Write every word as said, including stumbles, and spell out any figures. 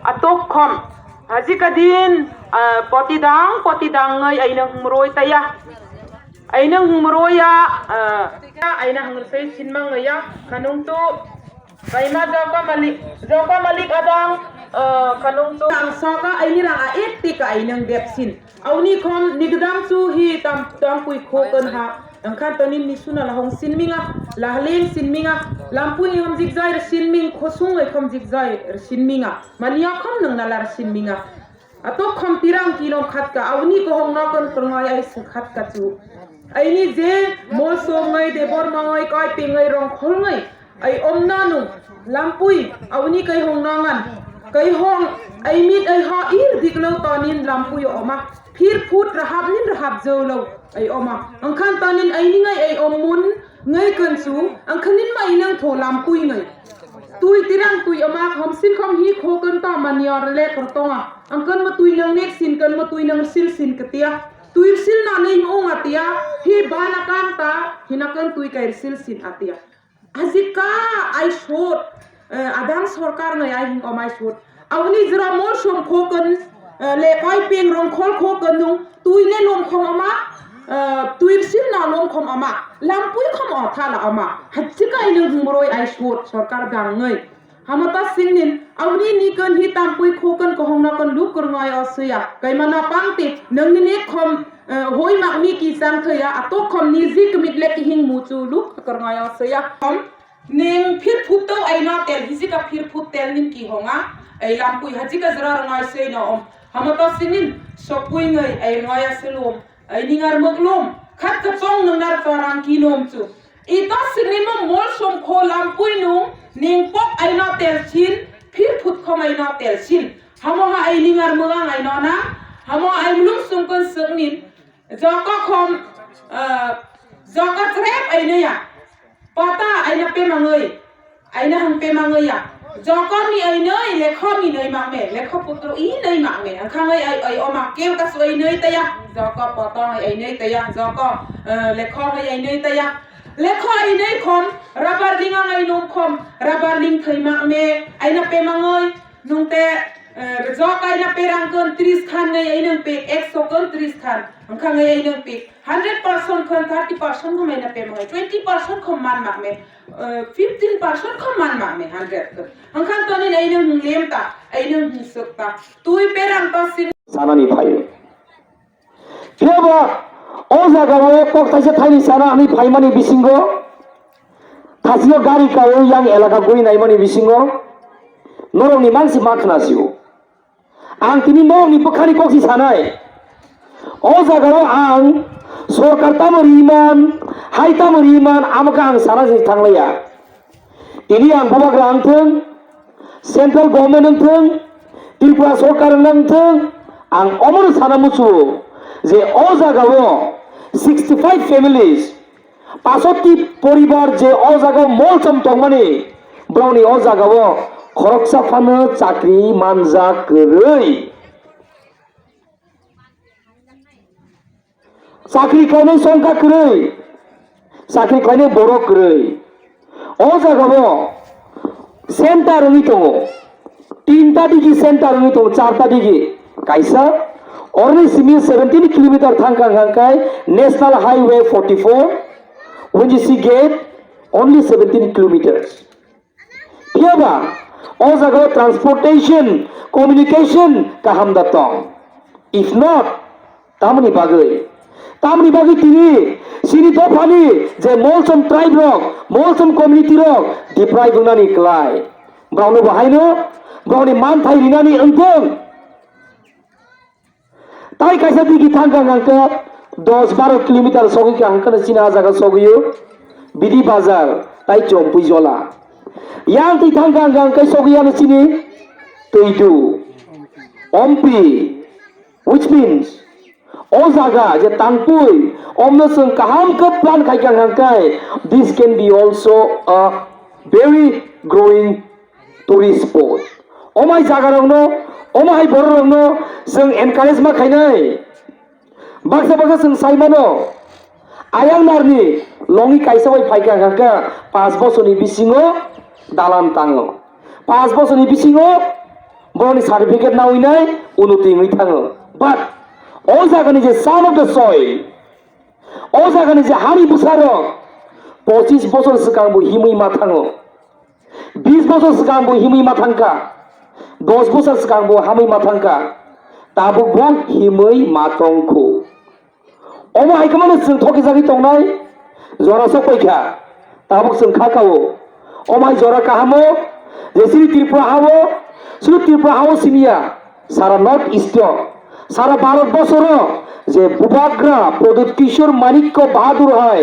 Atok khom, hajika din, ah, poti dang, poti dang ngai aina humroi taya. Aina humroi ya, ah, aina hungsei sinmang ya, kanung tu, kaima jaka malik, jaka malik adang, ah, kanung tu. Ang saka aini rang a ek tika ainang depsin. Auni khom nigdam chu hi tam, tam pui kho kan ha. Angkhan toni ni suna lahong sinminga, lahleng sinminga, lampui hamjik jai sinming khosung ai khomjik jai sinminga. Mania khom nang nalar sinminga. Atok khom tirang kilom khatka, auni kohong nokon krwngai ai su khatka chu. Aini je mol songai debor mangai kai pengai rong kholngai. Ai om nanu, lampui, auni kai hong nangan. Kai hong, ai mit ai ha ir diklo tonin lampui oma. Phir phut rahap nin rahap jolo, ai oma. Angkhan tonin ai ningai ai om mun, ngai kansu, angkhan nin mai nang tho lampui ngai. Tui tirang tui ama khom sin khom hi kho kan ta mani or le kor tonga. Ang kan ma tui nang nek sin kan ma tui nang sil sin katia. Tui sil na nei mo ong atia. Hi bana kan ta hina kan tui kai sil sin atia. Ajika ai sot, eh, adang sorkar ngai ai hing om ai sot. Auni jera mol som kho kan, eh, le kai peng rong khol kho kan nung tui ne lom khom ama, eh, tui sil na lom khom ama. Lampui khom o thala ama. Hajika ai nung hung moroi ai sot sorkar gang ngai. Hamata singnin, auni ni kan hi tampui khokan kohong na kan luk kurngai o suya. Kaimana pangti, nangni ne khom, eh, hoi mak mi ki sang thaya, atok khom ni ji kmit le ki hing muchu luk kurngai o suya. Khom, ning phir phut to ai no tel, hiji ka phir phut tel nin ki honga, ai lampui haji ka jra rngai sei no om. Hamata singnin, sokui ngai ai rngai a selum. Ai ningar muklum, khat kachong nungnar chorang kinom chu. Ito sinimo mol som kho lampui nung, ning pok aino telsin, phir phut khom aino telsin. Hamo ha ai ningar mugang aino na, hamo ai mulung sungkon sungnin, joko khom, eh, joko chrep aino ya. Pata aina pemangoi, aina hang pemangoi ya. Joko ni ainoi, lekho ni noi mangme, lekho putro i noi mangme. Angkhangai ai, ai oma keu kasu ainoi taya. Joko poto ai ainoi taya. Joko, eh, lekho ai ainoi taya. Lekho ainoi khom, rabar ling ang ai nung khom, rabar ling thoi mangme, aina pemangoi. Nung te, eh, rwjak kaina perang kon tris khan ngai ai nang pe, ekso kon tris khan. Wngkha ngai ai nang pe, hundred percent kon thirty percent ko maina pe mangai, twenty percent ko man mak me, eh, fifteen percent ko man mak me, hundred kon. Wngkha toni ai nang lem ta, ai nang suk ta. Tui perang to sin. Sanani phai. Phiyaba o jaga o kok thaisa thaini sana ani phaimani bisingo, thasio gari kawi yang elaka guri naimani bisingo, norokni mansi ma khna sio. Ang tini norokni bwkhani kok si sanai. O jaga o ang sorkar tamo riman, hai tamo riman, amo khe ang sana si thanglaiya. Tini ang bubagra wngthung, central government wngthung, Tripura sorkar wngthung, ang omono sana muchuo je o jagao sixty five families, pasoti poribar je o jagao molchom tongmani, borokni o jagao khoroksa phano chakri manjak kwrwi. Chakri khlainai songkha kwrwi, chakri khlainai borok kwrwi. O jagao center wngwi tongo, tinta digi center wngwi tongo, charta digi. Kaisa oroni simi seventeen kilometer thangkha hwnkha khe National Highway forty four, O N G C gate, only seventeen kilometers. Phiyaba o jagao transportation, communication kaham da tong? If not, tamoni bagwi? Tamoni bagwi tini chini dophani je molchom tribe rok, molchom community rok deprive wngnani klai? Borokno bo haino borokni manthai rinani wngthung. Tai kaisa digi thangkha hwnkha khe dos baro kilometer sogwi kha hwnkha chini ah jaga sogwio Bidi Bazar tai Chompui Jola. Yang twi thangkha hwnkha khe sogwi ano chini Twidu, Ompi, which means o jaga je tangpui omno chwng kaham khe plan khaikha hwnkha khe this can be also a very growing tourist spot. Omai jaga rokno, omai borok rokno chwng encourage ma khainai. Baksa baksa chwng sai mano, ayang narni longi kaisa bai phaikha hwnkha khe panch bosorni bisingo dalan tango. Panch bosorni bisingo Borokni certificate nawi nai unnoti wngwi thango. But o jagani je son of the soil, o jagani je hani bwsarok pochis bochor swkang bo himwi ma thango, bis bochor swkang bo himwi ma thangkha, dos bochor swkang bo hamwi ma thangkha, tabuk bo himwi ma tongkhu. Omo hai kheno chwng thokijagwi tongnai jora sok paikha, tabuk chwng kha kao. Omo hai jora kahamo je chini Tripura hao, chini Tripura hao simiya, sara North East o, sara Bharat borsoro je Bubagra Pradyut Kishore Manikya Bahadur hai